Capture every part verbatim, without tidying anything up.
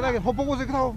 Kala ke hopo ko se kau.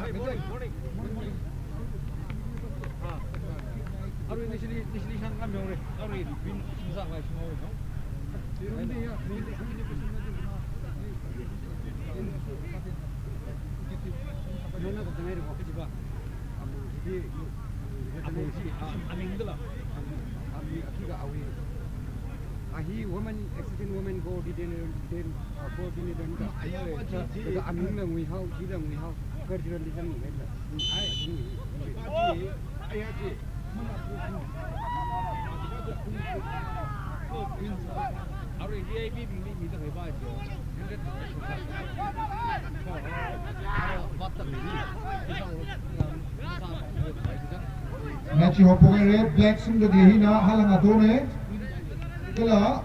Hey, morning, morning. Ah. Arui initially, initially sang kam yong re. Arui bin sing sang lai sing re, no? Hindi, yeah, hindi, hindi ko sing na. Ahi woman, assistant woman coordinator, then, uh, coordinator ka. Laga aming la nguihao, chi la nguihao, cultural leader la. Ai, ai, ai. Match haophok haira, black singda khalei hina Halang Ato ne. Kala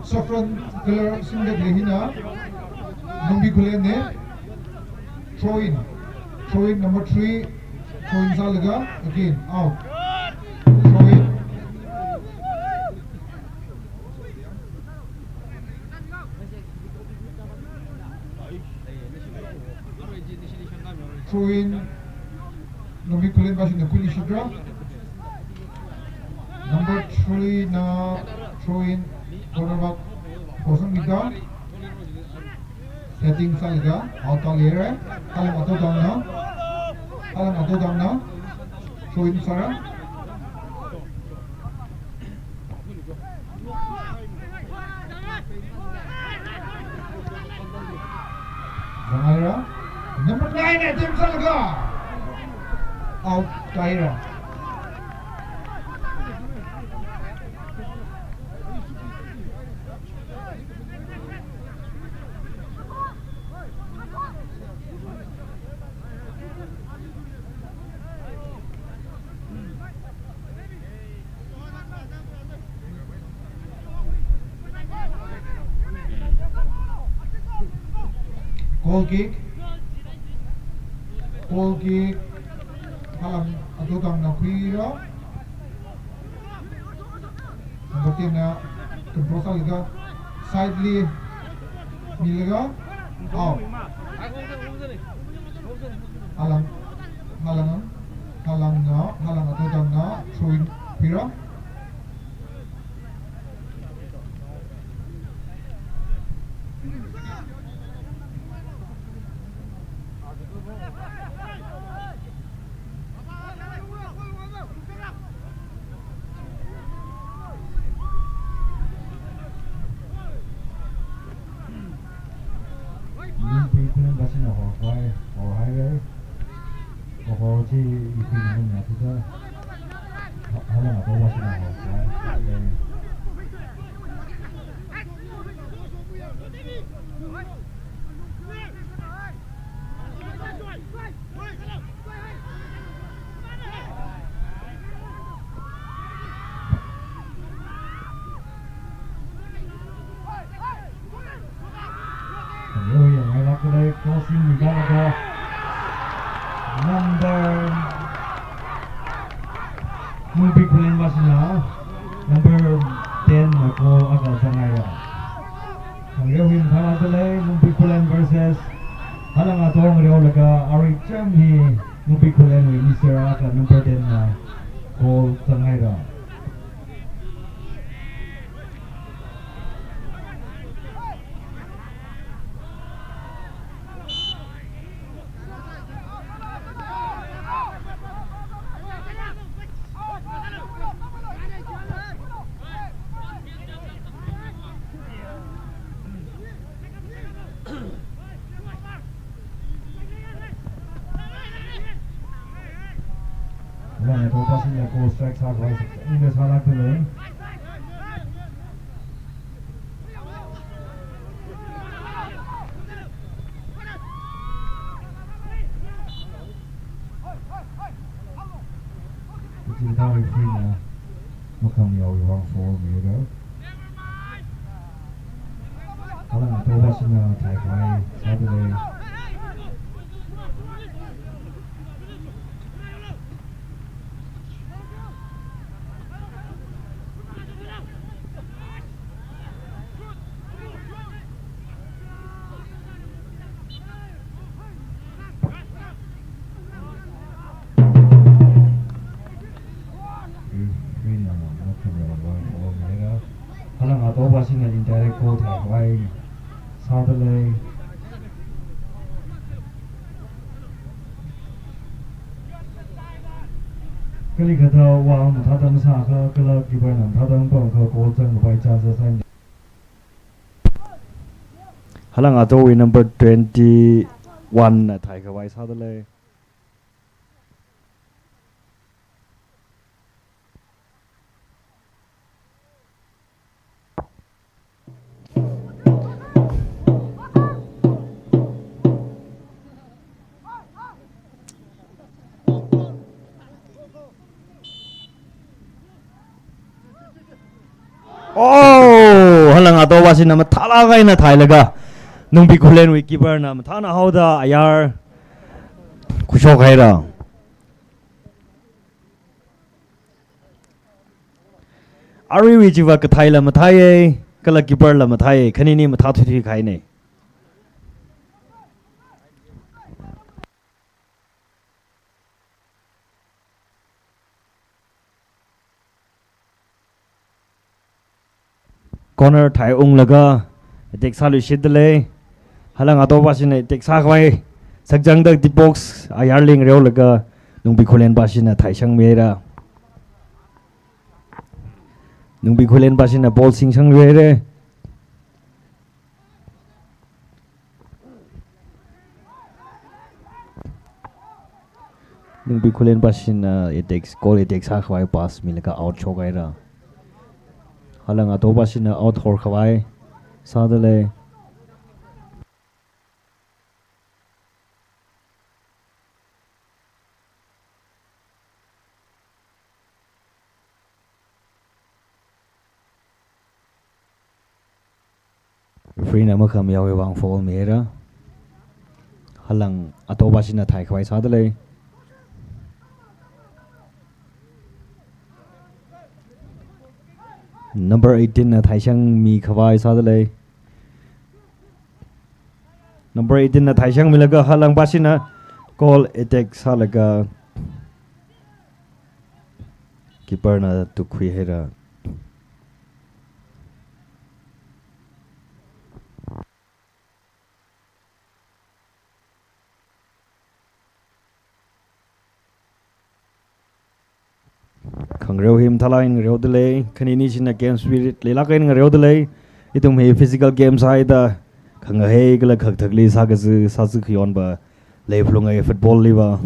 saffron color singda khalei hina Nungbi Khullen ne. Throw in. Throw in number three. Throw in sālaga again out. Throw in. Throw in. Nungbi Khullen bashina khuili shitra. Number three na throw in. Corner mark. Kosang mita. Setting sālaga, out tāhaira. Halang Ato tangna. Halang Ato tangna. Throw in sāra. Zanghaira. Number nine attempt sālaga. Out tāhaira. Goal kick. Goal kick. Halang Ato tangna khuira. Number ten na control sālaga side li milaga out. Halang, Halang, Halang na, Halang Ato tangna throw in khuira. Nungbi Khullen bashina horhai, horhaira. Oho, chi ipi nungna tuda. Ha-, Halang Ato bashina horhai. Yo, yangngailāk khalei crossing mi kala ka. Number, Nungbi Khullen bashina number ten na goal akha zanghaira. Khangareo hi mathālāk dalei, Nungbi Khullen versus Halang Ato ngareo laga arui cham hi Nungbi Khullen wui mi sera akha number ten na goal zanghaira. Halang Ato bashina goal strike sākhavai sākhavai sālāk dalei. Kachi thāda referee na makhamayāwui vang foul mihaira. Halang Ato bashina thaikhavai sādalei. Referee na makhamayāwui vang foul mihaira. Halang Ato bashina indirect goal thaikhavai sādalei. Kali kathā vang mathāda masākha, kala keeper na mathāda mapamkha goal zangkhavai chance sāsai. Halang Atowui number twenty-one na thaikhavai sādalei. Oh, halang Atowui vāshina mathālāk eina thailaga, Nungbi Khullenwui keeper na mathāna haoda ayar khuishok haira. Aruiwui chiva kathaila mathāye, kala keeper la mathāye, khanini mathā thuithui kahaine. Corner thaiunglaga attack sāluishitdalei. Halang Atowui vāshina attack sākhavai sakzangda D box ayarli ngareolaga Nungbi Khullen vāshina thaishangmi haira. Nungbi Khullen vāshina ball singshangmi haira. Nungbi Khullen vāshina attack, goal attack sākhavai pass milaga out shok haira. Halang Atowui vāshina out horkhavai sādalei. Referee na makhamayāwui vang foul mi haira. Halang Atowui vāshina thaikhavai sādalei. Number eighteen na thaishangmi khavai sādalei. Number eighteen na thaishangmilaga halang vāshina goal attack sālaga keeper na tukkhui haira. Khangareo hi mathālāk eina ngareodalei, khanini china game spirit leilāk eina ngareodalei. Ithum hi physical game sāhaida, khangahei kala khakthakli sākazi, sāzi khayon va leiphalungai football li va.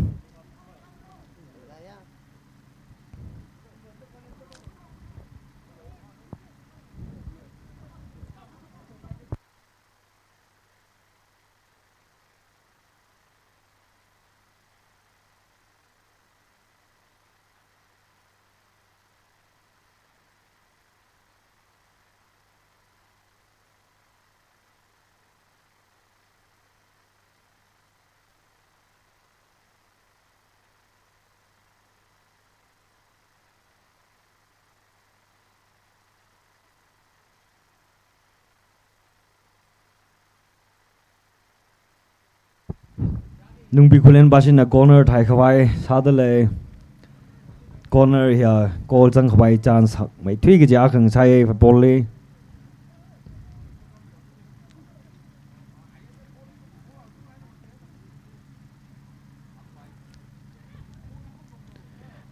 Nungbi Khullen vāshina corner thaikhavai sādalei. Corner hiya goal zangkhavai chance hakmeithui kaji akha ngasāya football li.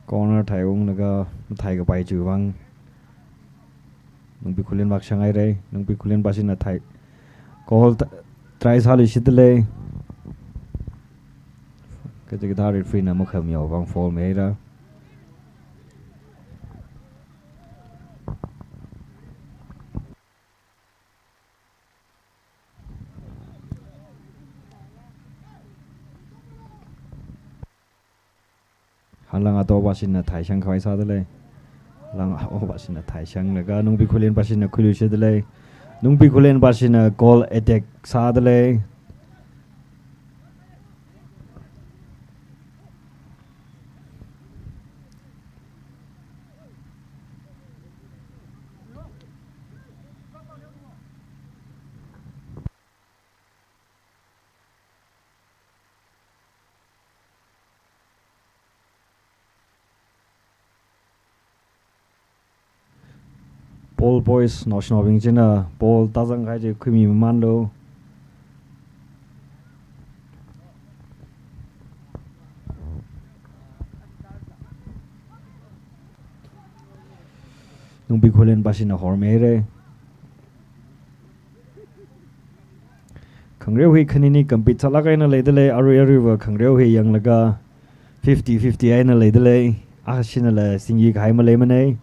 Corner thaiunglaga mathai kapai chiwui vang Nungbi Khullen vākashang haira, Nungbi Khullen vāshina thai. Goal t-, try sāluishitdalei. Kachikathā referee na makhamayāwui vang foul mi haira. Halang Ato vāshina thaishang khavai sādalei. Halang Ato vāshina thaishanglaga Nungbi Khullen vāshina khuiluishitdalei. Nungbi Khullen vāshina goal attack sādalei. Ball boys, naoshinaobing china ball tāzang kahai chi khuimi mamanlu. Lenpashina hormihaira. Khangareo hi khanini compete sālāk eina leidalei, arui aruiva khangareo hi yanglaga fifty fifty eina leidalei, akha shinala singyi kahai maleimanei.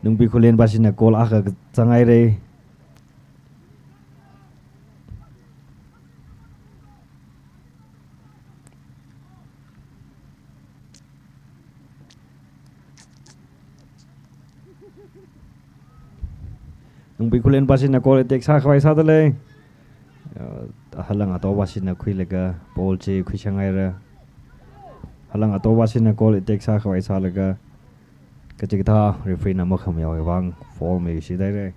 Nungbi Khullenpashina goal akha zanghaira. Nungbi Khullenpashina goal attack sākhavai sādalei. Uh, Halang Atopashina khuilaga ball chi khuisanghaira. Halang Atopashina goal attack sākhavai sālaga kachikathā referee na makhamayāwui vang foul mishi daire.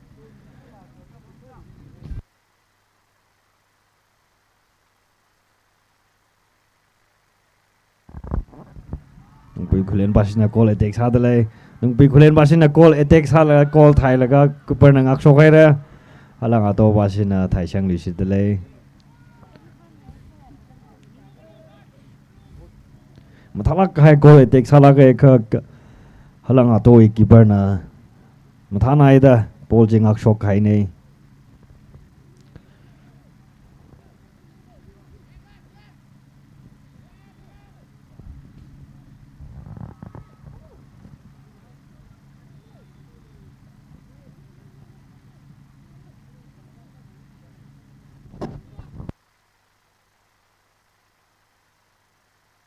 Nungbi Khullenpashina goal attack sādalei. Nungbi Khullenpashina goal attack sālaga goal thailaga keeper na ngakshokhaira. Halang Atopashina thaisangluishitdalei. Mathālāk kahai goal attack sālāka kha, kha Halang Atowui keeper na mathānaida ball chi ngakshok kahainei.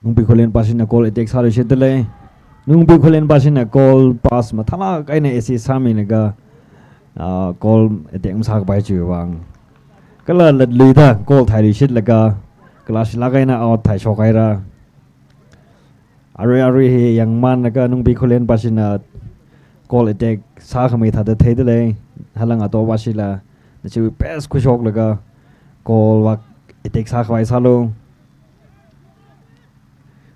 Nungbi Khullenpashina goal attack sāluishitdalei. Nungbi Khullenpashina goal pass mathālāk eina assist sāmilaga, ah, goal attack masākapai chiwui vang kala latluida goal thailuishitlaga kala shilāk eina out thaishokhaira. Arui arui hi yangmanlaga Nungbi Khullenpashina goal attack sākhamei thāda theidalei. Halang Atopashila nachiwui best khuishoklaga goal vak attack sākhavai sālu.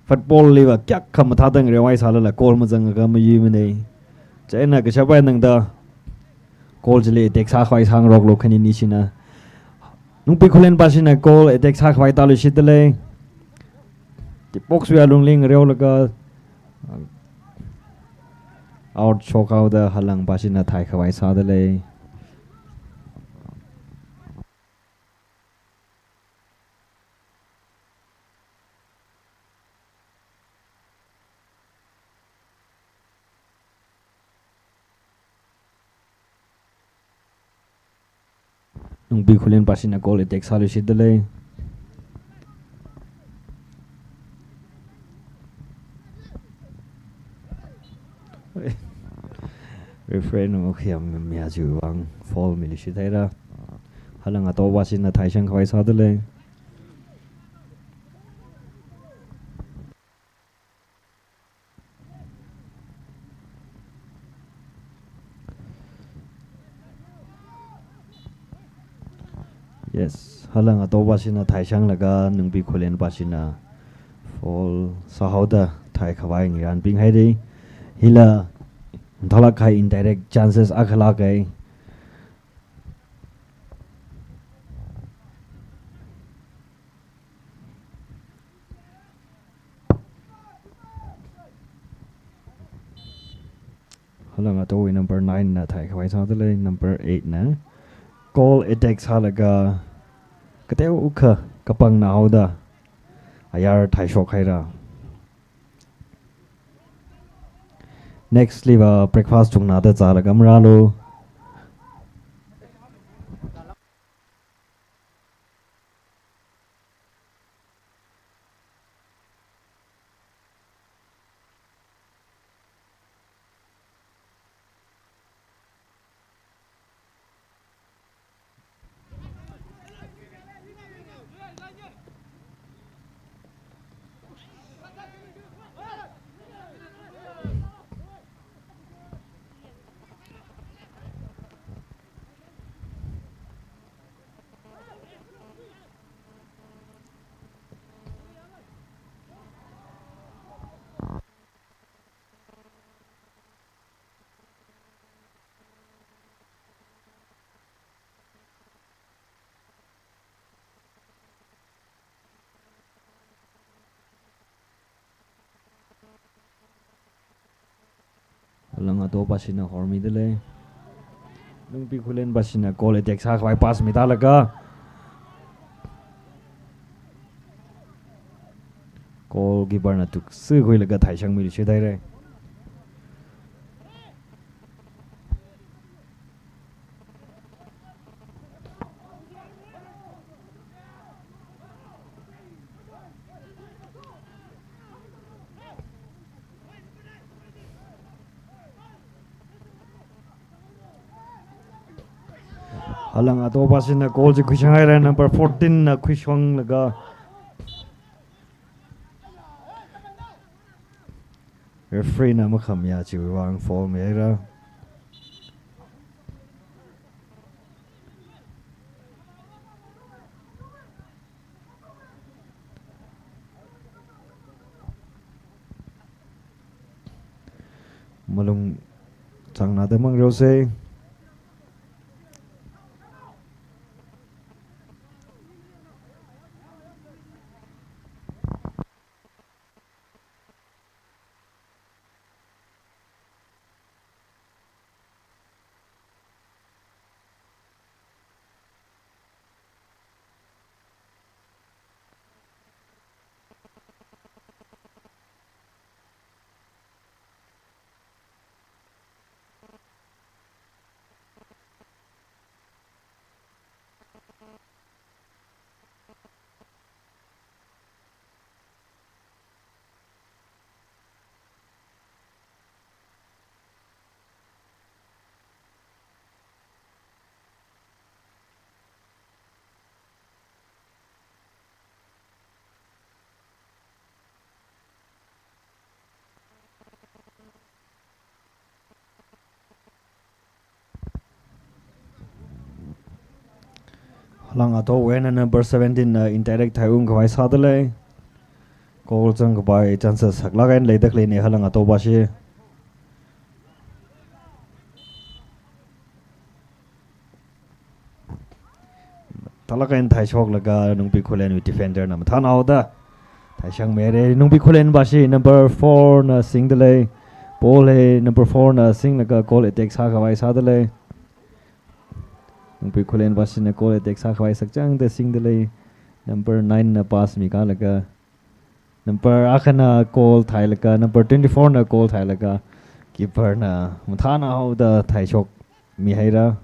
Football liva kayākha mathāda ngareovai sālala goal mazangakha mayuimanei. Chieina kashap eina tangda goal chili attack sākhavai sāngaroklu khanini shina. Nungbi Khullenpashina goal attack sākhavai tāluishitdalei. Box wui alungli ngareolaga out shokhaoda Halangatopashina thaikhavai sādalei. Nungbi Khullenpashina goal attack sāluishitdalei. Referee na makhayāmimia chiwui vang foul miluishithaira. Halangatopashina thaisangkhavai sādalei. Yes, Halangatopashina thaisanglaga Nungbi Khullenpashina foul sāhaoda thaikhavai ngiranpinghaira. Hila mathālāk kahai indirect chances akha lāka. Halangatowui number nine na thaikhavai sādalei, number eight na goal attack sālaga kateokha kapangna haoda ayar thaishokhaira. Next liva breakfast chungnada zālaga marālu. Halangatopashina hormidalei. Nungbi Khullen bashina goal attack sākhavai pass mitālaga, goalkeeper na tuksi khuilaga theishangmiluishit haira. Halang Ato bashina goal chi khuishang haira, number fourteen na khuishanglaga, referee na makhamayā chiwui vang foul mihaira. Malung changnada mang rose. Halang Ato wui eina number seventeen na indirect thaiungkhavai sādalei. Goal zangkhavai chances haklāk eina leidakhalei ne Halang Ato bashi. Talak eina thaishoklaga Nungbi Khullen wui defender na mathānhaoda theishangmihaira. Nungbi Khullen bashi number four na singdalei. Ball hi number four na singlaga goal attack sākhavai sādalei. Nungbi Khullen bashina goal attack sākhavai sakchangda singdalei. Number nine na pass mikālaga, number akhana goal thailaga, number twenty-four na goal thailaga, keeper na mathānhaoda theishokmihaira.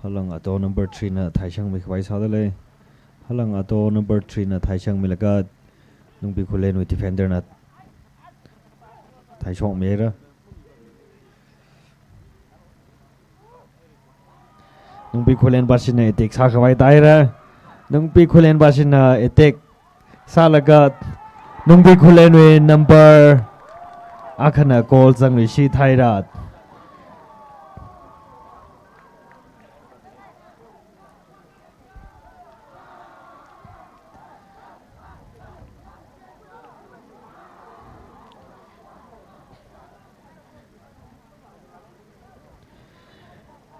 Halang Ato number three na theishangmikhavai sādalei. Halang Ato number three na theishangmilaga Nungbi Khullen wui defender na theishokmihaira. Nungbi Khullen bashina attack sākhavai tāhaira. Nungbi Khullen bashina attack sālaga Nungbi Khullen wui number akhana goal zangluishit haira.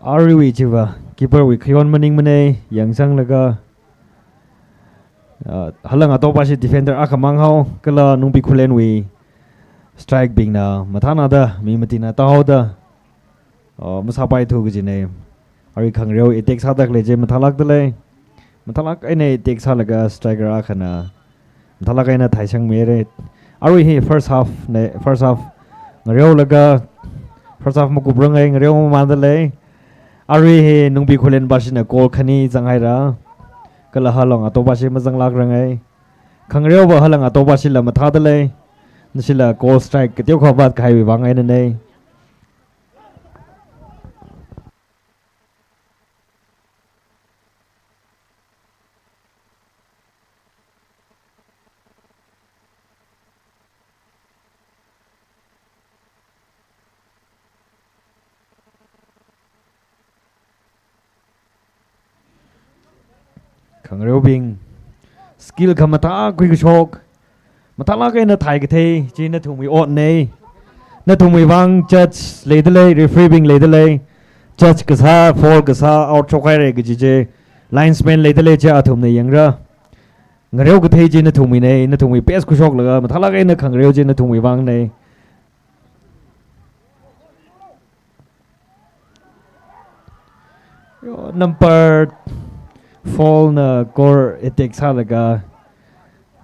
Aruiwui chiva, keeper wui khayon maningmana, yangsanglaga, ah, Halang Atopashi defender akhamang hao, kala Nungpi Khulenwui strike bingna mathānada, mi matina tāhaoda, ah, masāpaithu kajina. Arui Khangareo attack sāda khalei chi mathālākda lei. Mathālāk eina attack sālaga striker akhana mathālāk eina thaisangmira. Arui hi first half na, first half ngareolaga, first half makupranga, ngareo mamānda lei. Arui hi Nungpi Khulen pashina goal khani zanghaira. Kala Halang Atopashi mazanglākranga. Khangareova Halang Atopashila mathāda lei. Nashila goal strike kateokha vātkahaiwui vang einana. Khangareobing, skill khamathā khuikashok, mathālāk eina thaikathei chi nathumwui otna. Nathumwui vang judge leida lei, referee bing leida lei. Judge kasā, foul kasā, out shokhaira kaji chi linesman leida lei, chi athumna yangra. Ngareokathei chi nathumwuina, nathumwui best khuishoklaga mathālāk eina khangareo chi nathumwui vangna. Yo, number four na goal attack sālaga,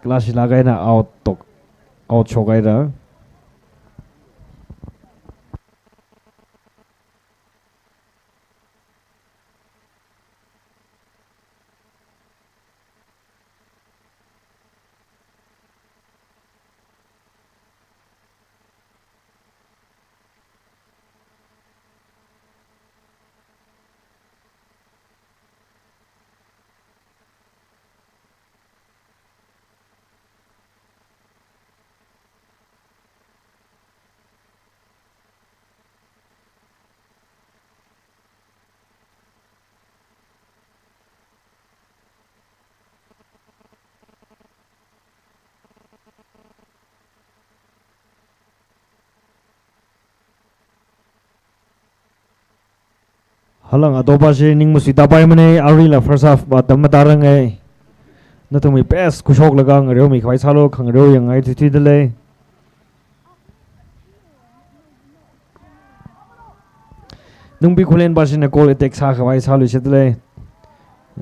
clash lāk eina out tok, out shokhaira. Halang Atopashi ning masuitāpaimana, aruila first half va tam matārangai. Nathumwui best khuishoklaga ngareomikhavai sālu, khangareo yangngai thuithuida lei. Nungpi Khulen pashina goal attack sākhavai sāluishitda lei.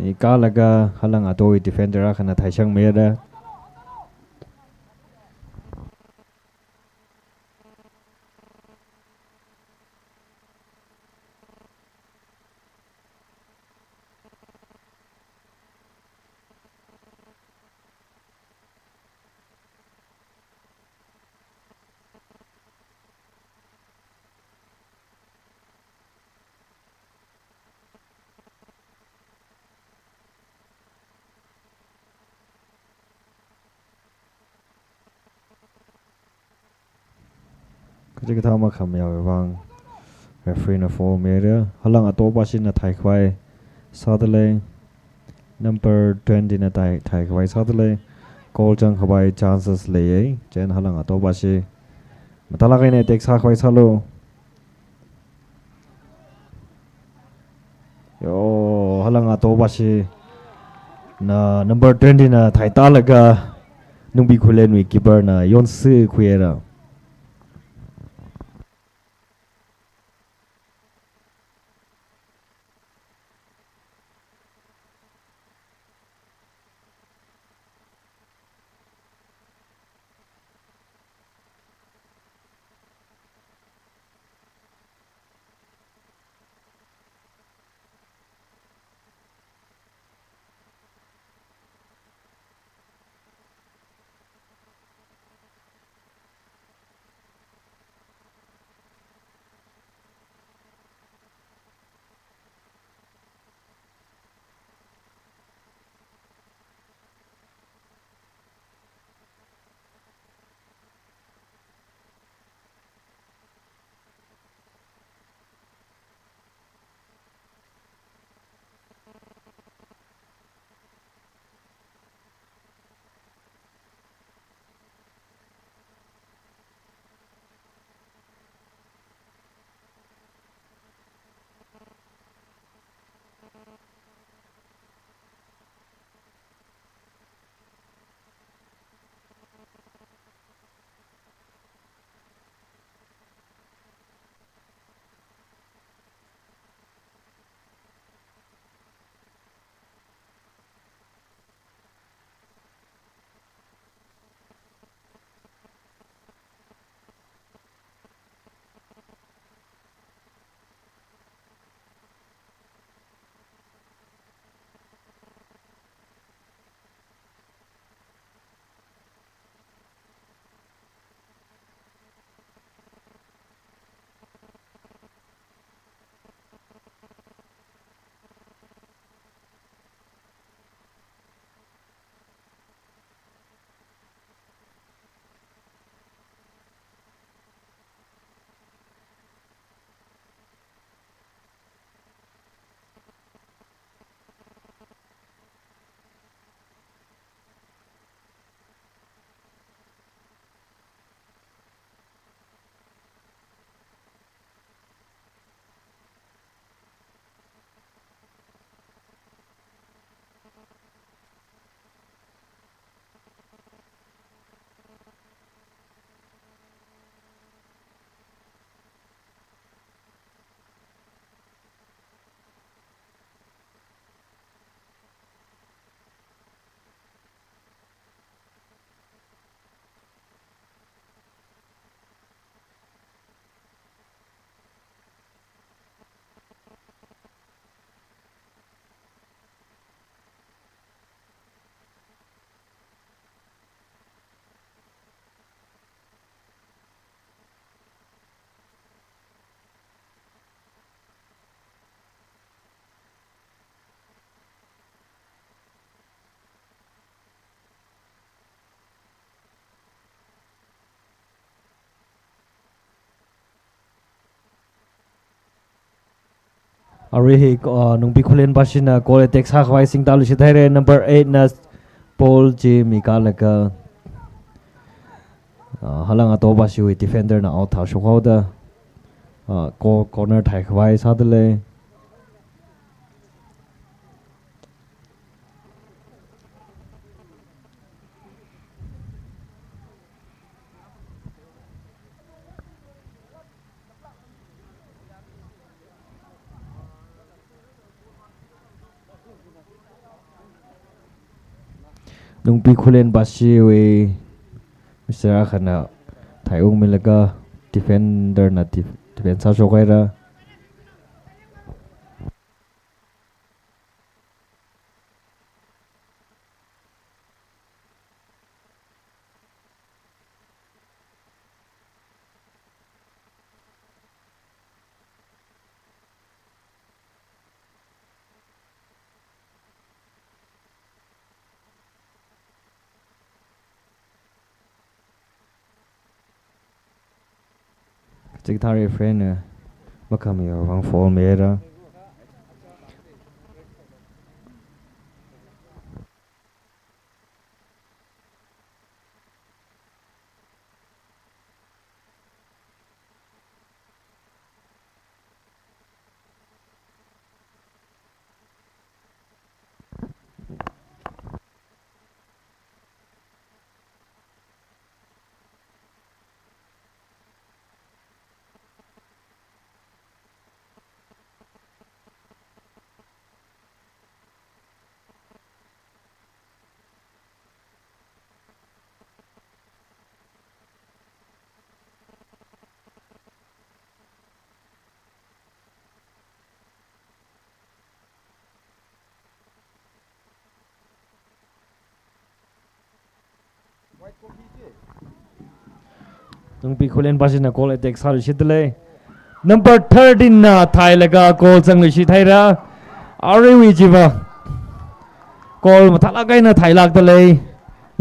I kālaga Halang Atowui defender akhana thaisangmira. Kachikathā makhamayaowui vang referee na foul mira. Halang Atopashina thaikhavai sāda lei. Number twenty na thai, thaikhavai sāda lei. Goal zangkhavai chances leiya. Chieina Halang Atopashi mathālāk eina attack sākhavai sālu. Yo, Halang Atopashina number twenty na thaitālaga Nungpi Khulenwui keeper na yonsi khuira. Arui hi, uh, Nungpi Khullen pashina goal attack sākhavai singda lushit haira, number eight na ball chi mikalaga, uh, Halang Ato pashiwui defender na out thāshok haoda, uh, co-, corner thaikhavai sādalei. Nungpi Khullen pashiwui Mister Akhanna thaiungmilaga defender na def-, defend sāshok haira. Kachikathā referee na makhamiwui vang foul mihaira. Nungpi Khullen pashina goal attack sālushitdalei. Number thirteen na thailaga goal zanglushit haira. Aruiwui chiva goal mathālāk eina thailākdalei.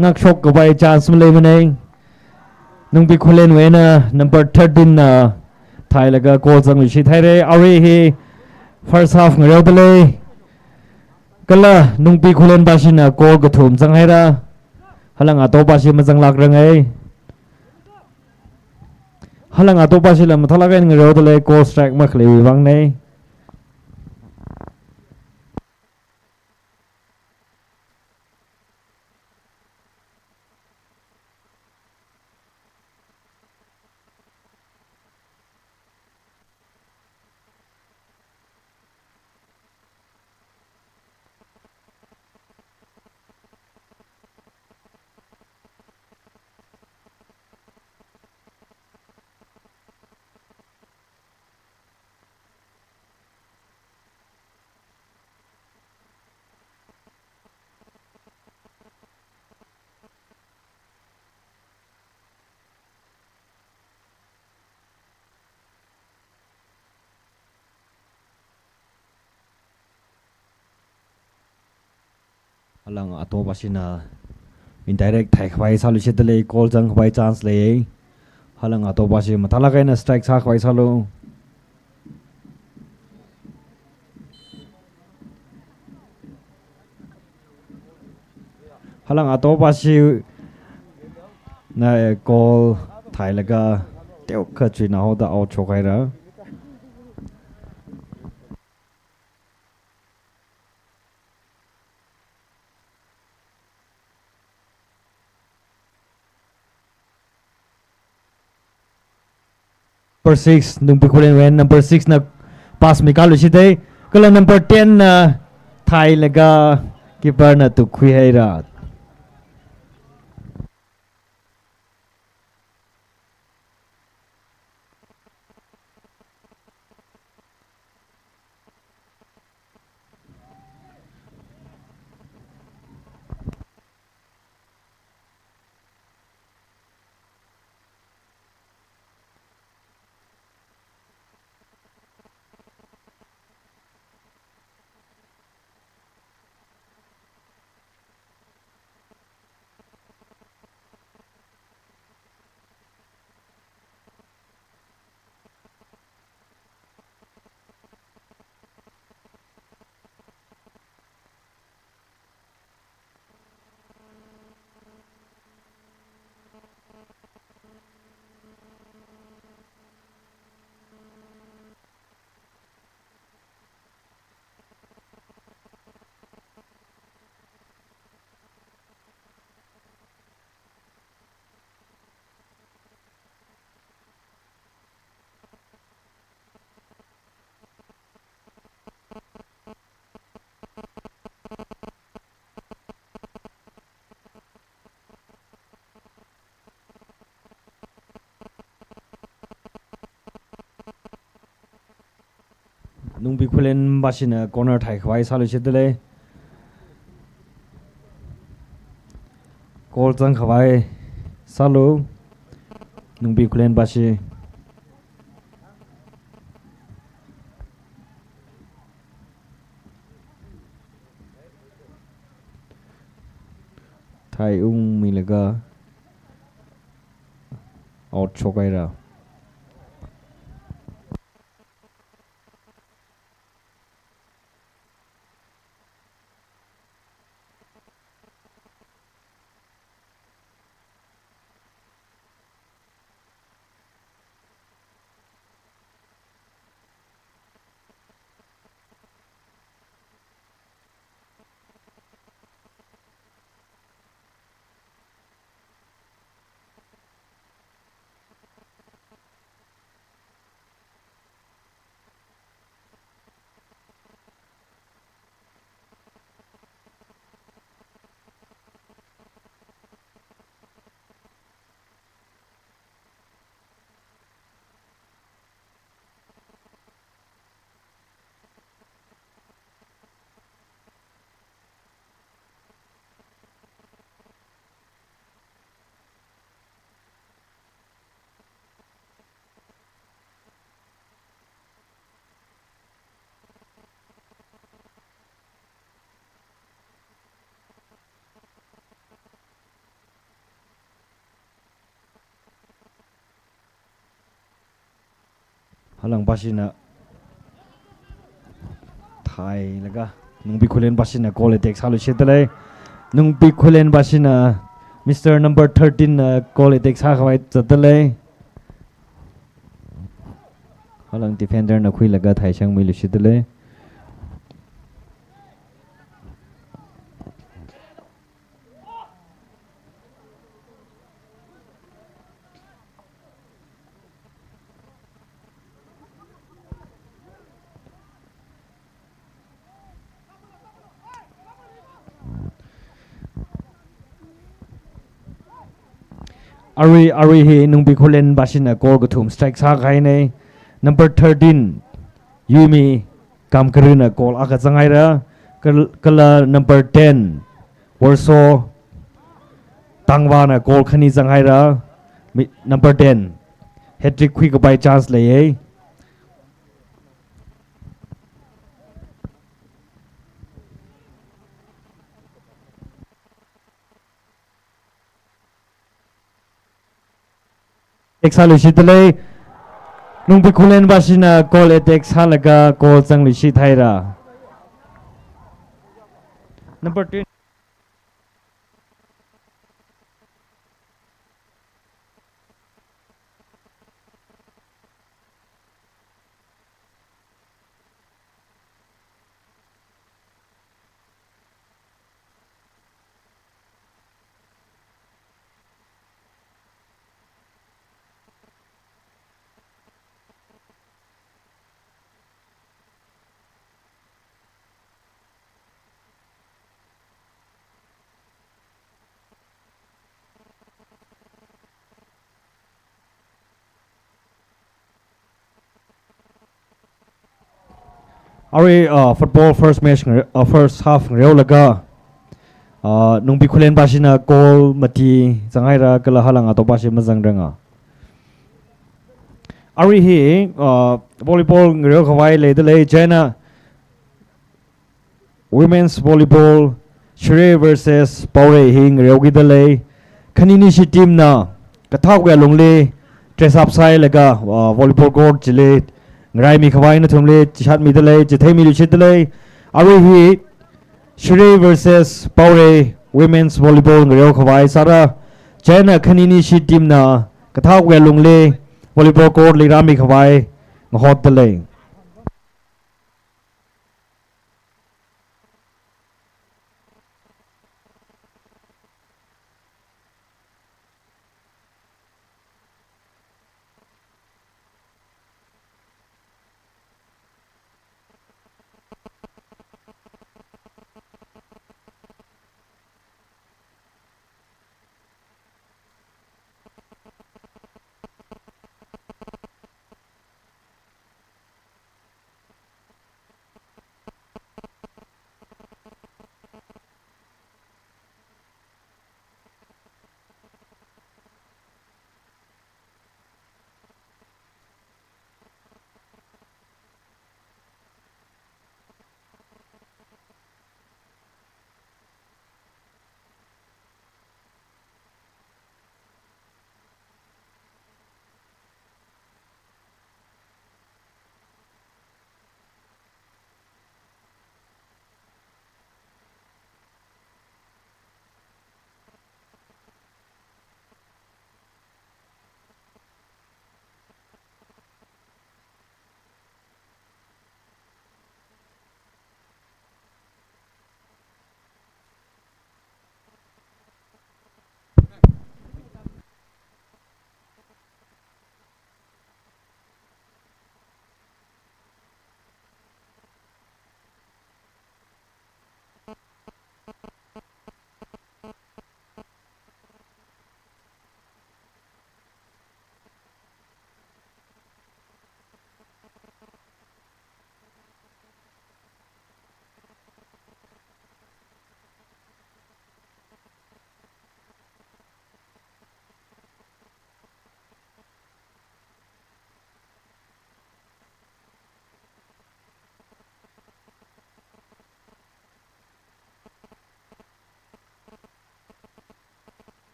Ngakshok khavai chance maleimanei. Nungpi Khullenwui eina number thirteen na thailaga goal zanglushit haira. Arui hi first half ngareodalei. Kala Nungpi Khullen pashina goal kathum zang haira. Halang Ato pashi mazanglākrangai. Halang Ato pashila mathālāk eina ngareodalei, goal strike makhaleiwui vangnei. Halang Ato pashina indirect thaikhavai sālushitdalei, goal zangkhavai chance lei. Halang Ato pashi mathālāk eina strike sākhavai sālu. Halang Ato pashina goal thailaga teokha chuina haoda out shok haira. Number six, Nungpi Khullenwui eina number six na pass mikālushitdalei. Kala number ten na thailaga keeper na tukkhui haira. Nungbi Khullen bashina corner thaikhavai sāluishitdalei. Goal zangkhavai sālu, Nungbi Khullen bashi. Thaiungmilaga out shokhaira. Halang bashina thailaga, Nungbi Khullen bashina goal attack sāluishitdalei. Nungbi Khullen bashina Mister Number thirteen na goal attack sākhavai zatdalei. Halang defender na khuilaga thaishangmiluishitdalei. Arui, arui hi Nungbi Khullen bashina goal kathum strike sākahainei. Number thirteen, Yumi Kamkaruna goal akha zanghaira. Kal-, kala number ten, Warso Tangvana goal khani zanghaira. Mi-, number ten, hat-trick khuikapai chance leiye. Attack sāluishitdalei. Nungbi Khullen bashina goal attack sālaga goal zangluishithaira. Number twenty. Arui, uh, football first match ngare-, uh, first half ngareolaga, uh, Nungbi Khullen bashina goal mati zanghaira kala halang atopashi mazangranga. Arui hi, uh, volleyball ngareokhavai leidalei, chieina Women's Volleyball, Shirei versus Paorei hi ngareokidalei. Khaninishi team na kathak wui alungli dress up sāhailaga, uh, volleyball court chili ngaraimikhavai nathumli chishatmidalei, chitheimiluishitdalei. Arui hi Shirei versus Paorei Women's Volleyball ngareokhavai sāra, chieina khaninishi team na kathak wui alungli volleyball court li rāmikhavai ngahotdalei.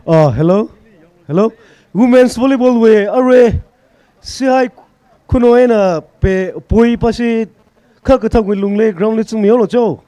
Ah, hello. Hello. Women's volleyball wui arui Sihai Khunou eina pe pui pashi kha kathak wui lungli ground li chungmi yolo cho.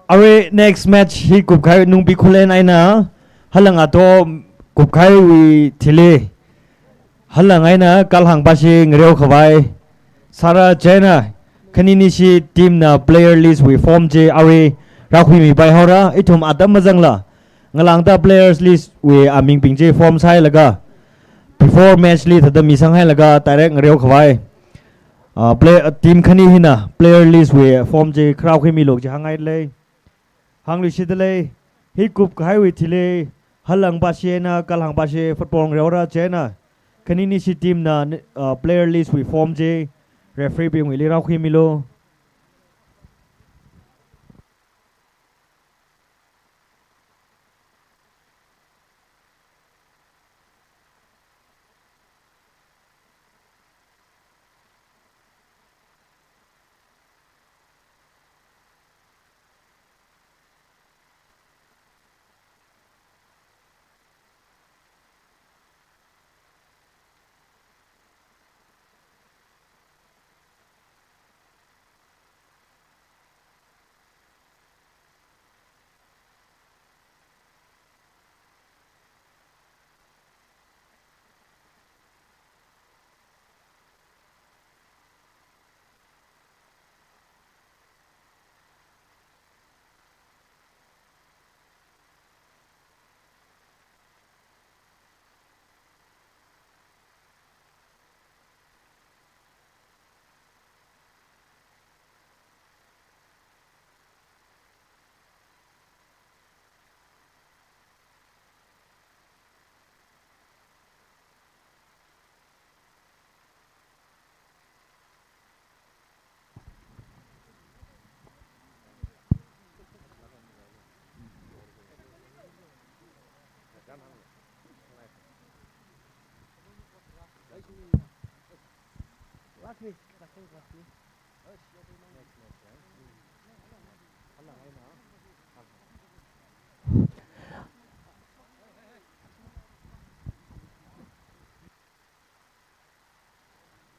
Arui next match hi kupkahai Nungbi Khullen eina Halang Ato kupkahaiwui thili Halang eina Kalhang pashi ngareo khavai sāra chieina khaninishi team na player list wui form chi arui rākhuimipai haora. Ithum atam mazangla ngalāngda players list wui amingbing chi form sāhailaga before match li thāda misang hailaga direct ngareo khavai. Ah, play, ah, team khani hina player list wui form chi kharā khuimilu kaji hāngngailei. Hāngluishitdalei, hi kupkahaiwui thili Halang pashi eina Kalhang pashi football ngareora chieina khaninishi team na, ah, player list wui form chi referee bingwuili rākhuimilu.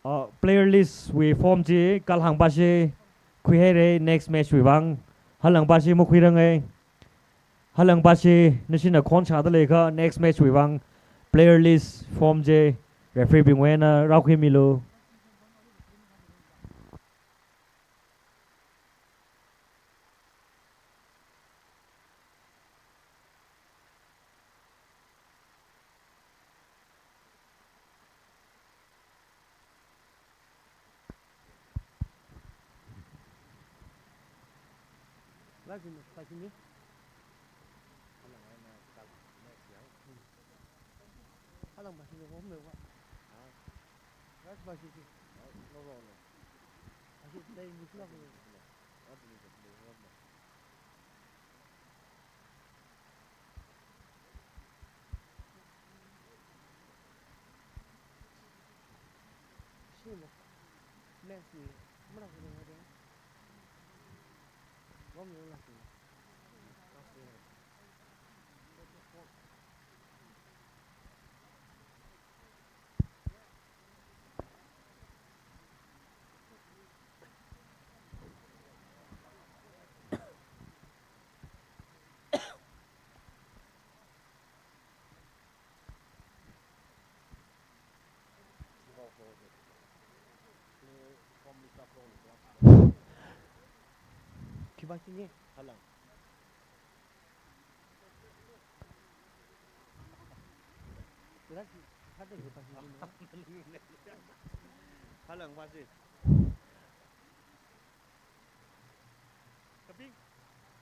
Uh, player list wui form chi Kalhang pashi khuihaira next match wui vang. Halang pashi makhuiranga. Halang pashi nashina khon shāda leiakha next match wui vang player list form chi referee bingwui eina rākhuimilu.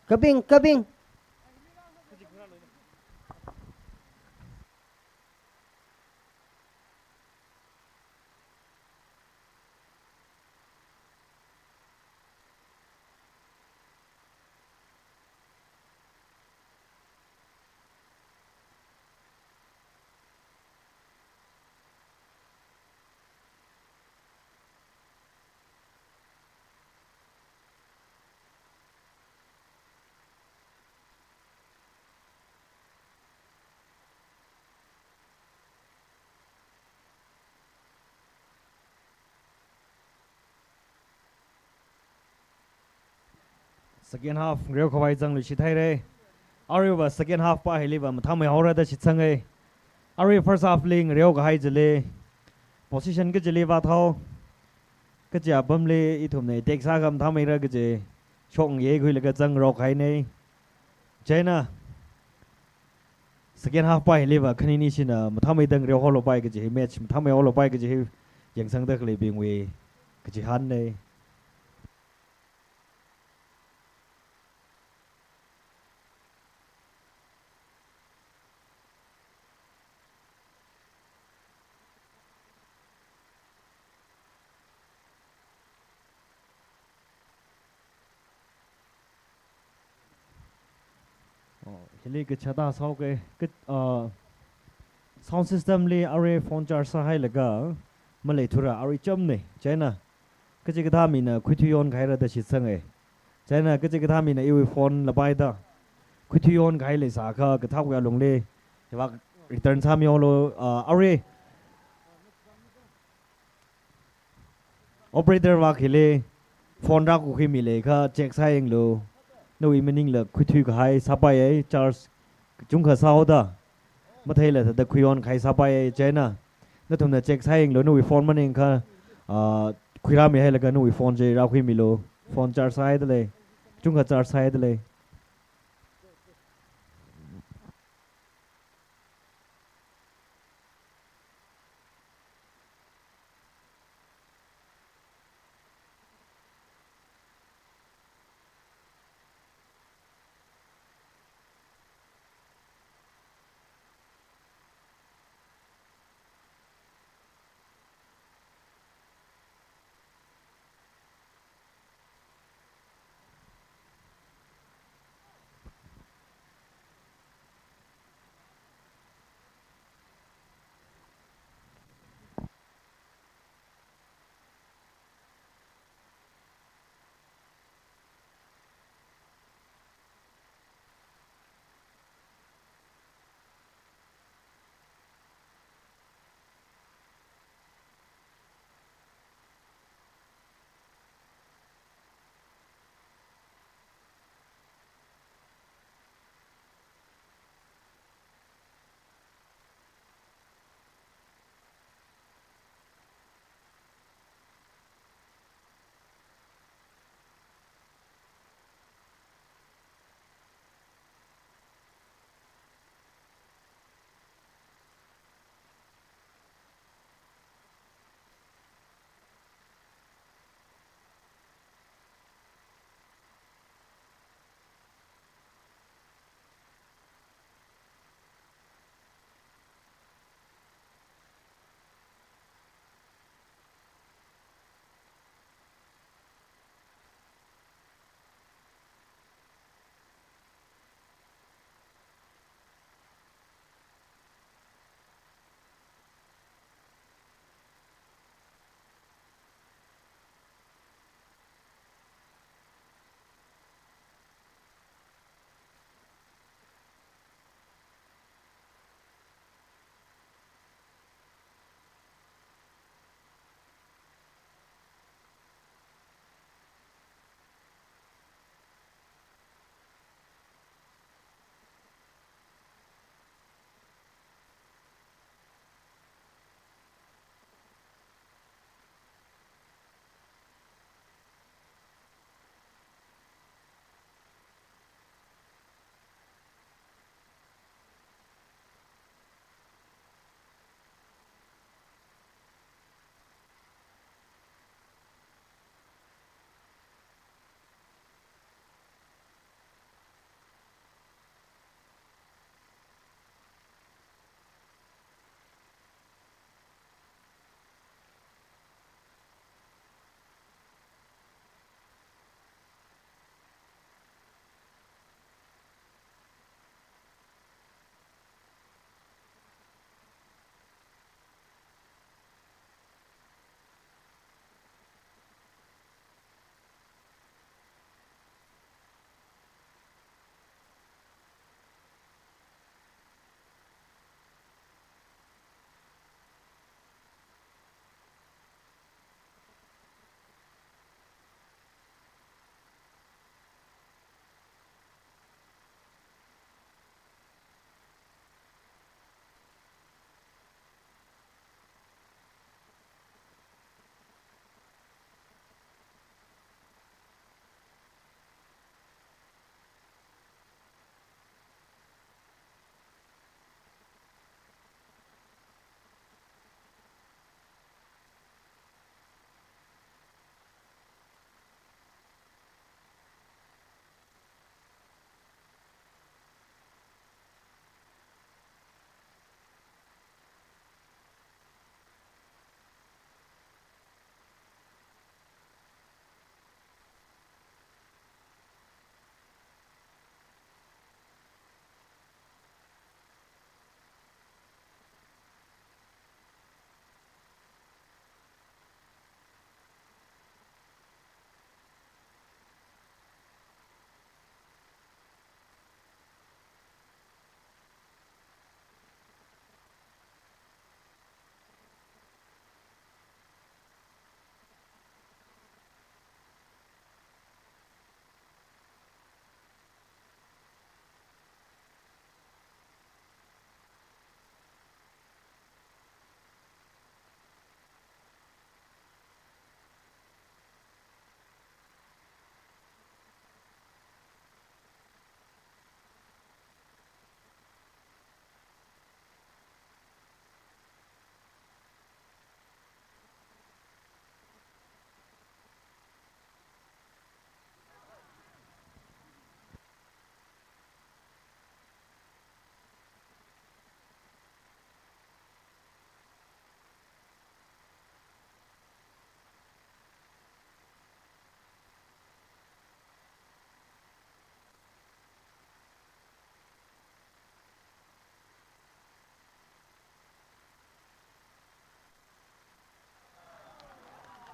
Kaping, kaping. Second half ngareokhavai zangluishithaira. Aruiva second half pa hiliva mathāmeihaora da shitsanga. Arui first half li ngareokahai chili position kachili vāthao. Kaja apamli ithumna attack sākha mathāmeira kaji shokngayi khuilaga zangrokhaina. Chieina second half pa hiliva khaninishina mathāmeida ngareohaolupai kaji hi, match mathāmeihaolupai kaji hi yangsangda khaleibingwui kachihānna. Oh, hili kachāda sāoke, ka, ah, sound system li arui phone charge sāhailaga maleithura, arui chamna, chieina kachikathā mina khuithuiyon kahaira da shitsanga. Chieina kachikathā mina iwui phone lapaida khuithuiyon kahai leisākha kathākya lungli hivak return sāmihaolu, ah, arui operator vak hili phone rākakhui mi leiakha check sāyanglu. Nawui maningla khuithui kahai sāpaiya, charge kachungkha sāhaoda. Matheila thāda khuiyon kahai sāpaiya, chieina nathumna check sāyanglu, nawui phone maningakha, ah, khuirāmihailaga nawui phone chi rākhuimilu. Phone charge sāhaida lei. Kachungkha charge sāhaida lei.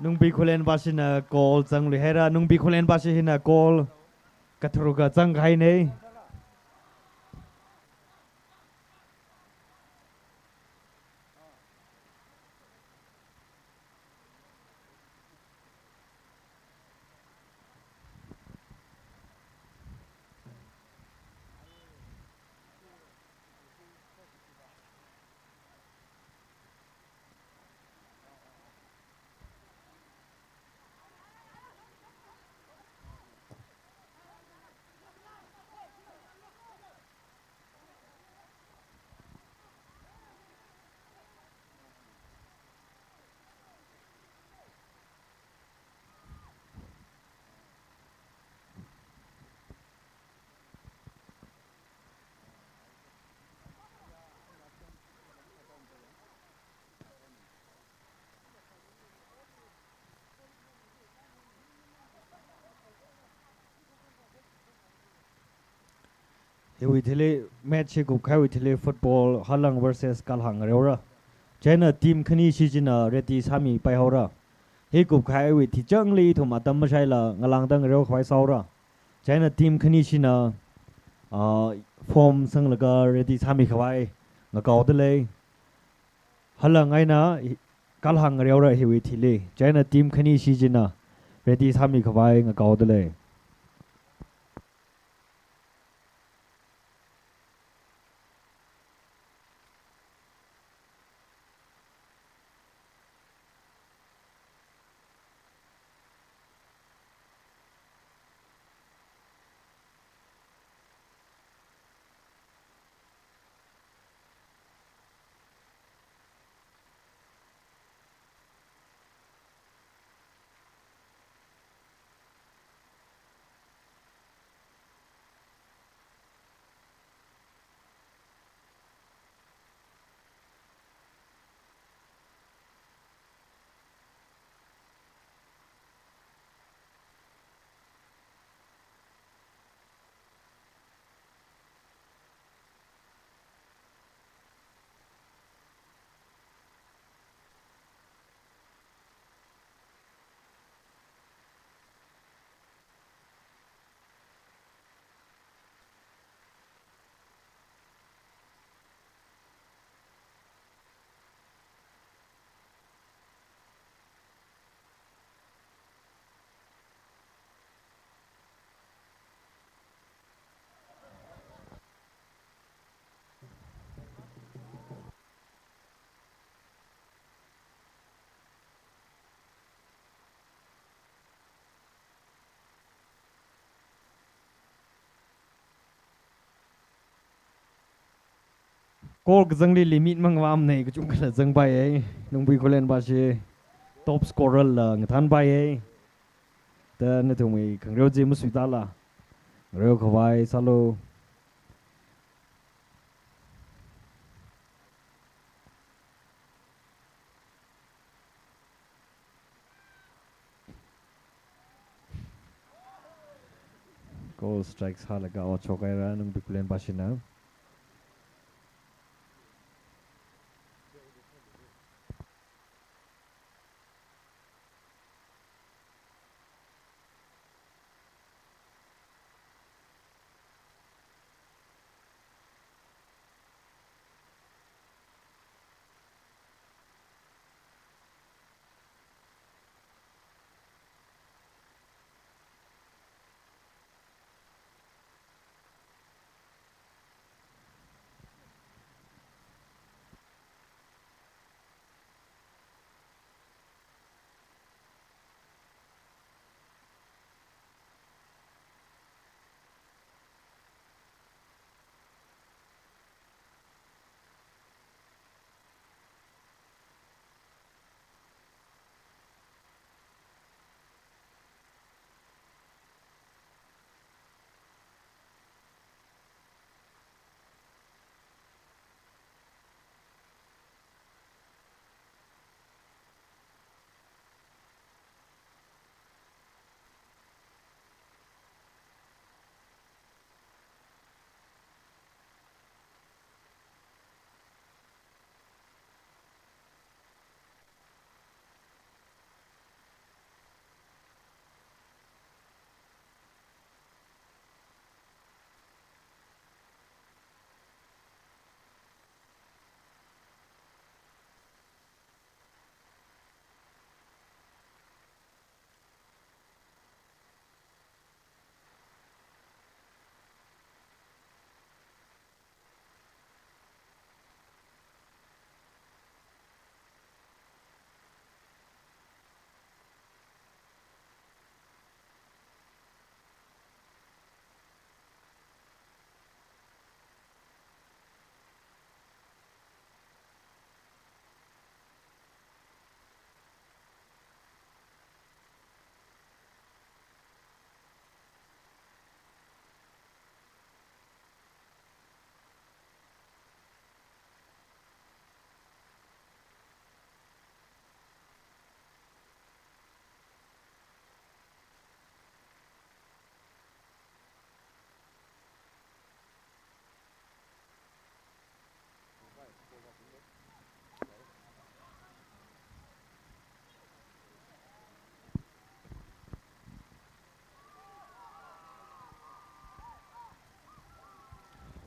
Nungbi Khullen bashina goal zangluihaira, Nungbi Khullen bashi hina goal katharuka zangkahaina. Hiwui thili, match hi kupkahaiwui thili football Halang versus Kalhang ngareora. Chieina team khanishi china ready sāmipaihaora. Hi kupkahaiwui thichangli ithum atam mashaila ngalāngda ngareokhavai sāhaora. Chieina team khanishina, ah, form sanglaga ready sāmikhavai ngakaodalei. Halang eina hi-, Kalhang ngareora hiwui thili. Chieina team khanishi china ready sāmikhavai ngakaodalei. Goal kazangli limit mang vāmana, kachungkhala zangpaiya. Nungbi Khullen bashi top scorer la ngathanpaiya. Da nathumwui khangareo chi masuitāla ngareokhavai sālu. Goal strike sālaga out shokhaira Nungbi Khullen bashina.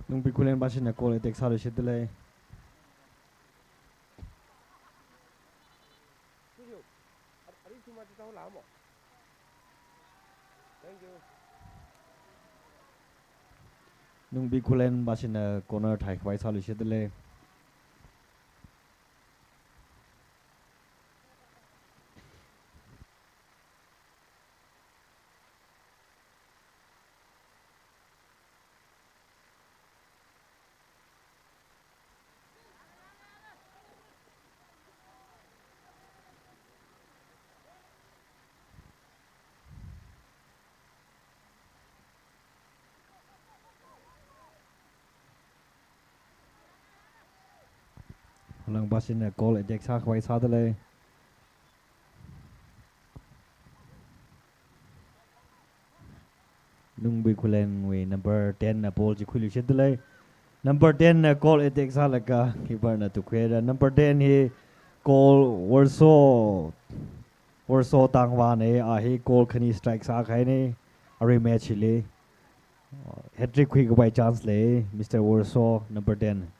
Nungbi Khullen bashina goal attack sāluishitdalei. Nungbi Khullen bashina corner thaikhavai sāluishitdalei. Alang bashina goal attack sākhavai sādalei. Nungbi Khullenwui number ten na ball chi khuiluishitdalei. Number ten na goal attack sālaga keeper na tukhuira. Number ten hi goal Worso, Worso Tangvana, a hi goal khani strike sākahaina. Arui match hili hat-trick khuikhavai chance lei Mister Worso, number ten.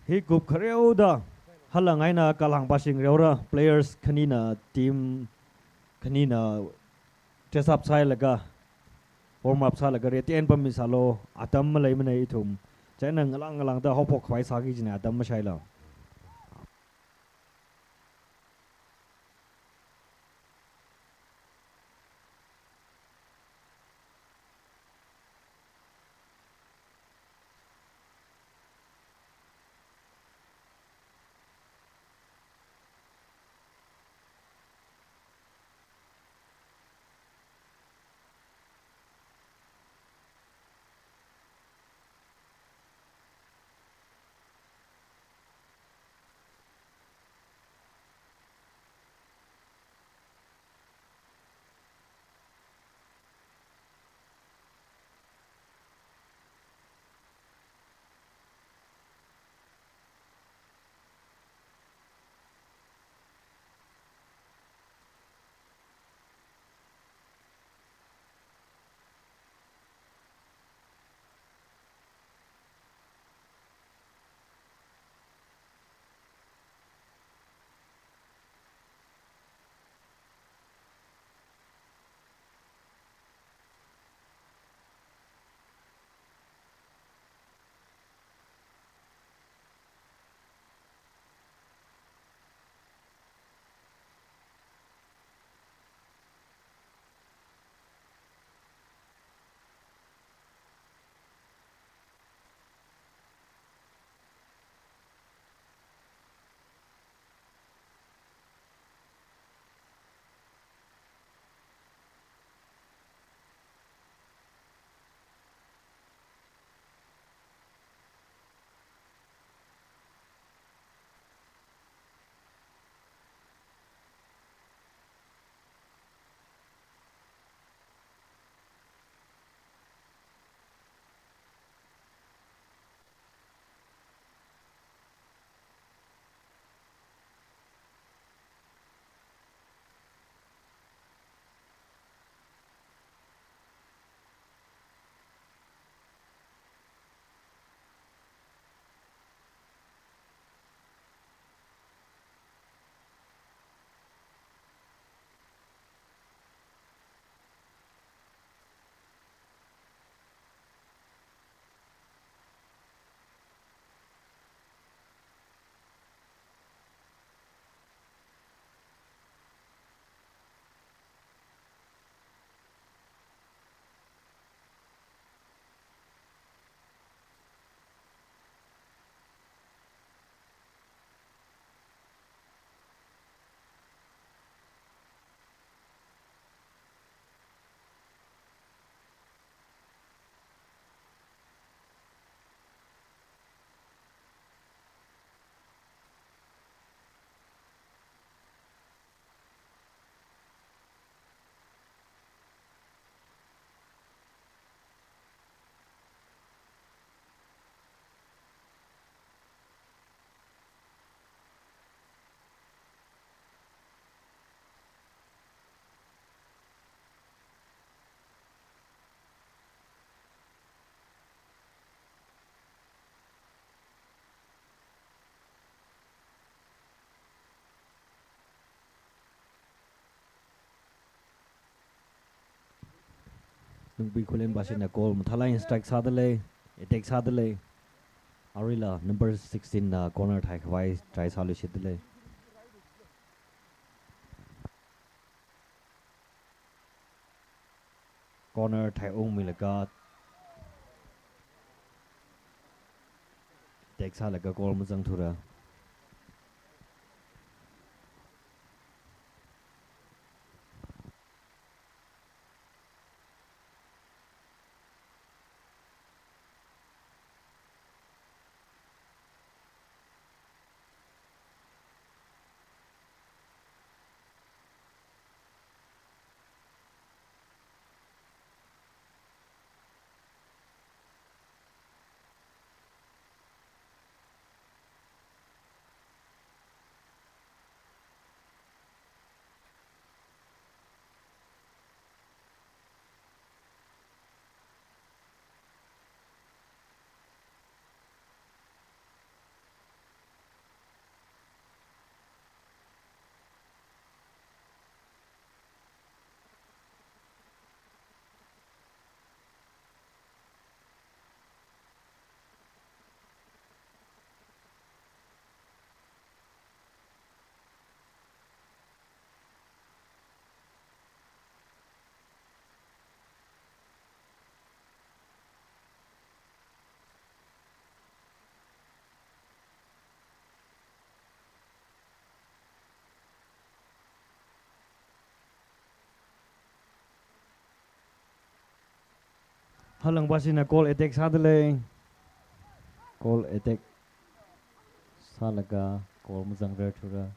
Hi group khareoda halang eina kalhang pāshing reora, players khanina team khanina dress up sālaga, warm up sālaga ready eina pammi sālu, atam maleimanei ithum. Chieina ngalang ngalangda haophok khavai sāki kajina, atam mashaila. Nungbi Khullen bashina goal mathālāk eina strike sādalei, attack sādalei. Aruila number sixteen na corner thai khavai try sāluishitdalei. Corner thai ungmilaga, attack sālaga goal mazangthura. Halang bashina goal attack sādalei. Goal attack sālaga goal mazangrarthura.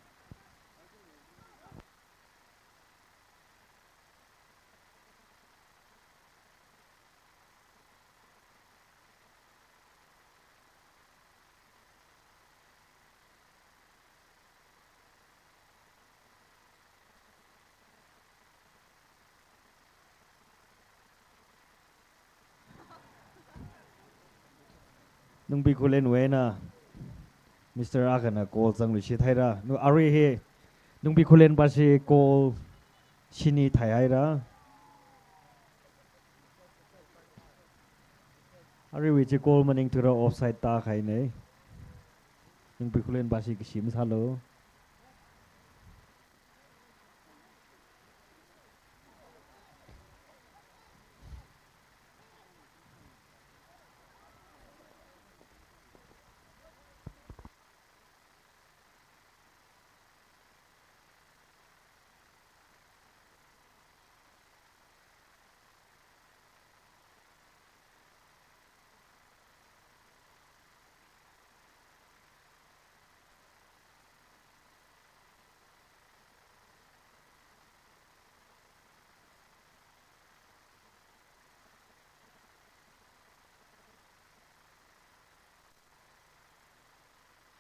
Nungbi Khullen wui eina Mister Akana goal zangluishit haira. Nu arui hi Nungbi Khullen bashi goal shini thai haira. Aruiwui chi goal maningthura offside tākahainei. Nungbi Khullen bashi kashi masālu.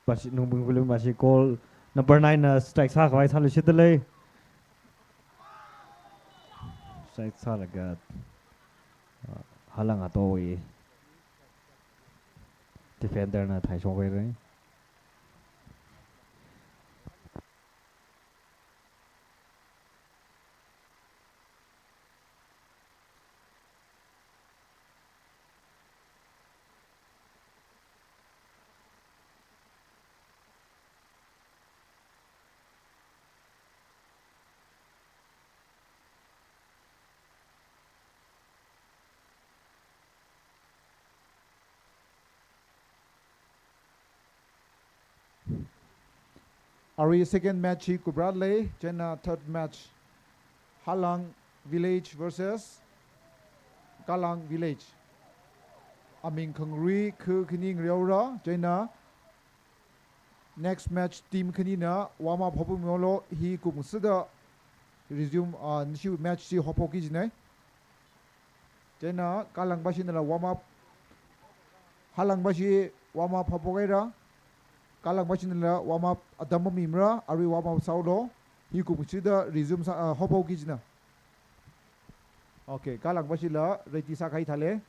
Bashi, Nungbi Khullen bashi goal number nine na strike sākhavai sāluishitdalei. Strike sālaga, uh, Halang Atowui defender na thaishok haira. Arui second match hi kuprālei, chieina third match Halang Village versus Kalang Village. Aming khangarui khu khani ngareora, chieina next match team khanina warm up hophaomilu, hi kum sāda resume, ah, nashi match chi hophaoki jinei. Chieina Kalang bashinala warm up, Halang bashi warm up haophok haira. Kalang bashinala warm up atam mamimara, arui warm up sāulu. Hi kum sāda resume sā, ah, hophaoki jina. Okay, Kalang bashila ready sākahai thālei.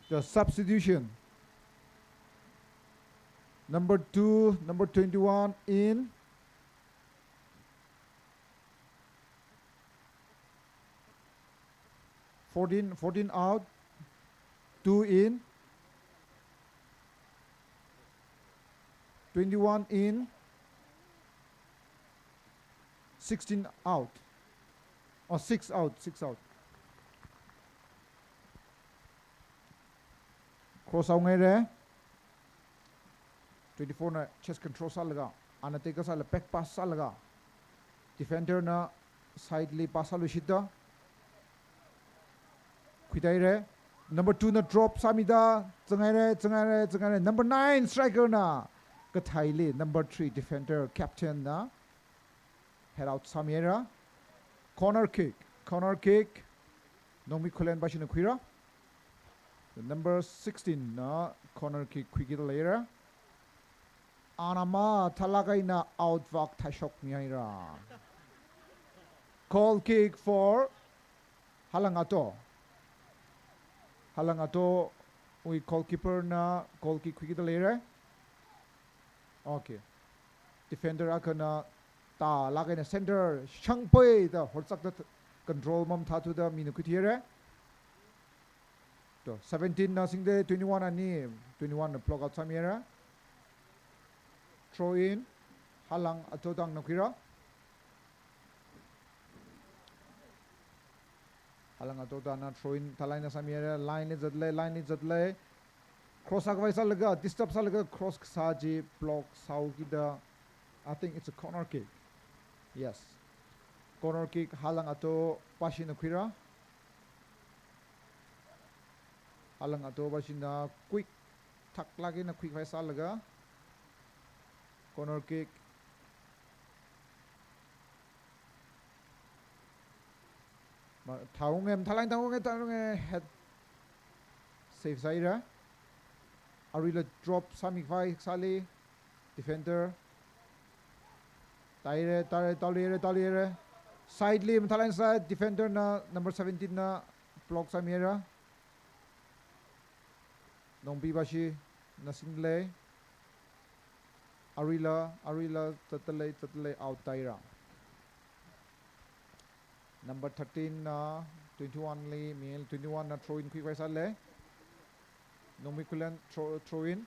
The substitution. Number two, number twenty-one in. Fourteen, fourteen out. Two in. Twenty-one in. Sixteen out. Oh, six out, six out. Cross out haira. Twenty-four na chest control sālaga, ana tackle sālaga, back pass sālaga, defender na side li pass sāluishitda khuitāhaira. Number two na drop sāmida, zanghaira, zanghaira, zanghaira. Number nine striker na kathāli, number three defender, captain na head out sāmihaira. Corner kick, corner kick. Nongmi Khullen bashina khuira. Number sixteen na corner kick khuikida leira. Ana mathālāk eina out vak thaishokmihaira. Goal kick for Halang Ato. Halang Ato wui goalkeeper na goal kick khuikida leira. Okay. Defender akhana tālāk eina center shangpai da horsakda th-, control mamathāthuda mina khuithuihaira. To, seventeen na singda twenty-one ani, twenty-one na block out sāmihaira. Throw in, Halang Ato tangna khuira. Halang Ato tangna throw in thālāk eina sāmihaira, line li zatlei, line li zatlei. Cross sākhavai sālaga, disturb sālaga, cross kasā chi block sāhaokida, I think it's a corner kick. Yes. Corner kick Halang Ato Pashina khuira. Halang Ato Pashina quick, thaklāk eina quick fight sālaga. Corner kick. Ma-, thaunga, mathālāk eina thaunga, thaunga, head. Save sāhaira. Aruila drop sāmi khavai sāli. Defender. Tāhaira, tāhaira, tāluihaira, tāluihaira. Side li mathālāk eina sā, defender na, number seventeen na block sāmihaira. Nongpi Pashina singda lei. Aruila, aruila, zatda lei, zatda lei, out tāhaira. Number thirteen na twenty-one li, mi twenty-one na throw in khuikhavai sāli. Nongpi Khullen throw, throw in.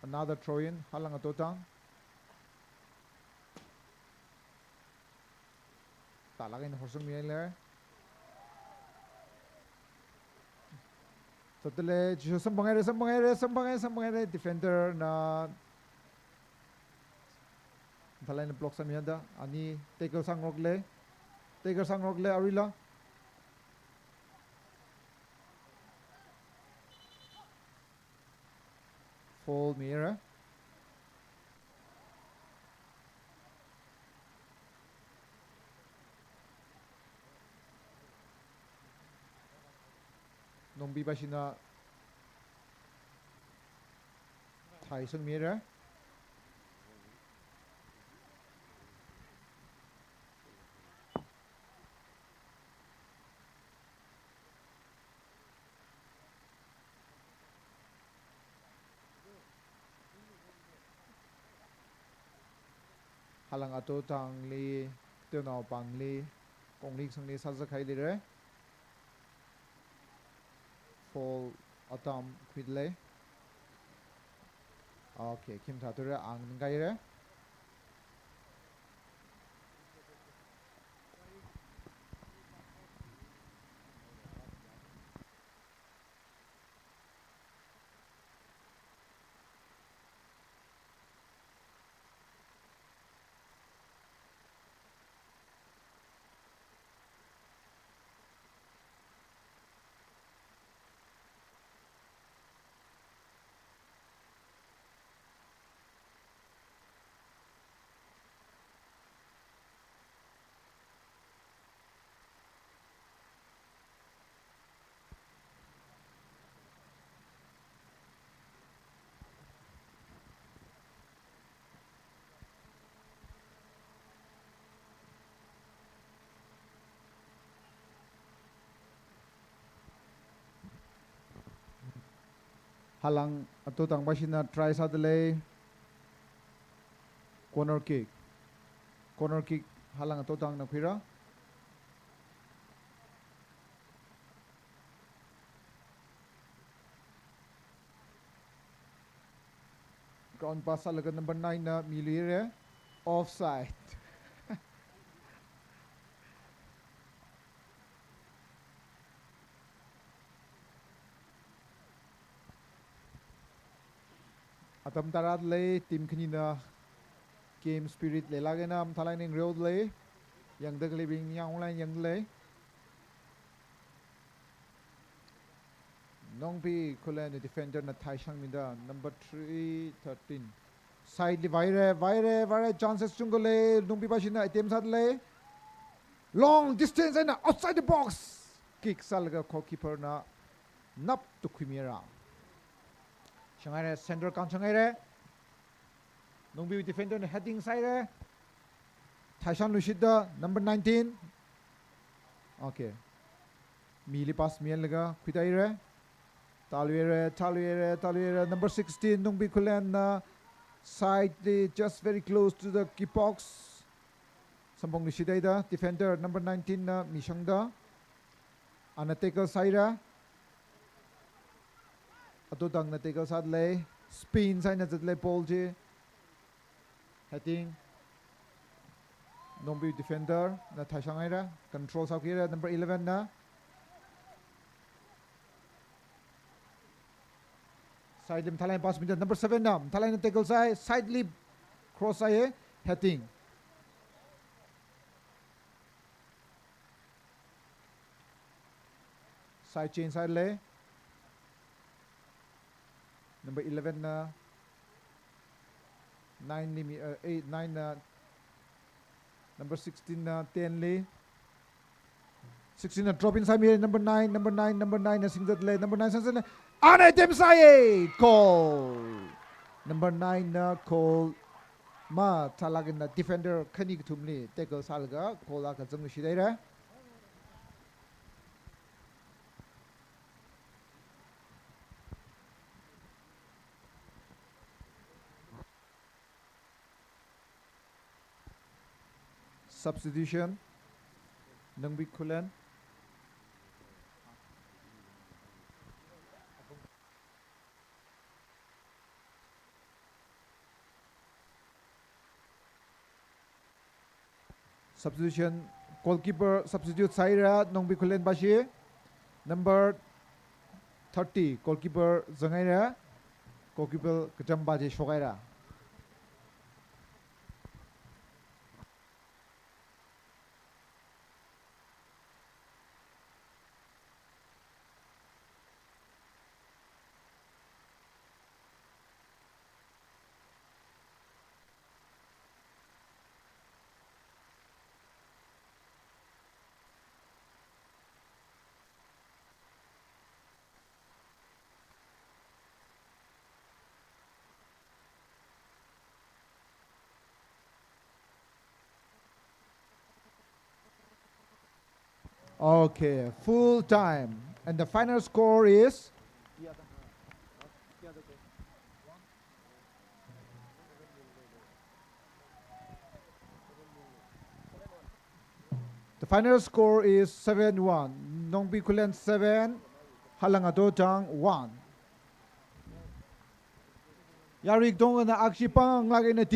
Another throw in, Halang Atotang. Tālāk eina horsangmihaili. Zatda lei, chi samphanghaira, samphanghaira, samphanghaira, samphanghaira, defender na mathālāk eina block sāmida, ani tackle sāngarok lei, tackle sāngarok lei, aruila. Foul mihaira. Nongpi Pashina thaisangmihaira. Halang Atotangli, teonaopāngli, kongli sangli sāzakhaili re. Foul atam khuida lei. Okay, khim thature ang ningkaire. Halang Atotang Pashina try sāda lei. Corner kick. Corner kick Halang Atotangna khuira. Ground pass sālaga number nine na miluire. Offside. Atam tārada lei, team khanina game spirit leilāk eina mathālāk eina ngareoda lei. Yangda khaleibing yangungla yangda lei. Nongpi Khullen defender na thaishangmida number three thirteen. Side li vāhaire, vāhaire, vāhaire, chances chungkha lei, Nongpi Pashina attempt sāda lei. Long distance eina outside the box. Kick sālaga goalkeeper na naptu khuimihaira. Shanghaire, center kānshanghaire. Nongpi defender na heading sāhaire. Thaishang luishitda number nineteen. Okay. Mili pass milaga khuitāhaire. Tāluihaire, tāluihaire, tāluihaire. Number sixteen, Nongpi Khullen na side li just very close to the key box. Samphang luishithaida, defender number nineteen na mishangda. Ana tackle sāhaira. Atotangna tackle sāda lei. Spin sāhaina zat lei ball chi. Heading. Nongpi defender na thaishanghaira. Control sākhuihaira number eleven na. Side li Mathalaina pass mida. Number seven na, Mathalaina tackle sāi, side li cross sāi, heading. Side change sāi le. Number eleven na, nine li mi, uh, eight, nine na, number sixteen na, ten li. Sixteen na drop in sāmi, number nine, number nine, number nine na singzat le, number nine singzat le. Ana attempt sāi, goal. Number nine na goal mathālāk eina defender khani kathumli tackle sālaga goal akha zangluishit haira. Substitution, Nongbi Khullen. Substitution, goalkeeper substitute sāhaira, Nongbi Khullen pashi. Number thirty, goalkeeper zanghaira, goalkeeper kacham pa chi shokhaira. Okay, full time. And the final score is? The final score is seven one. Nongbi Khullen seven, Halang Ato Chang one. Yaruiwui katongana akshi panglāk eina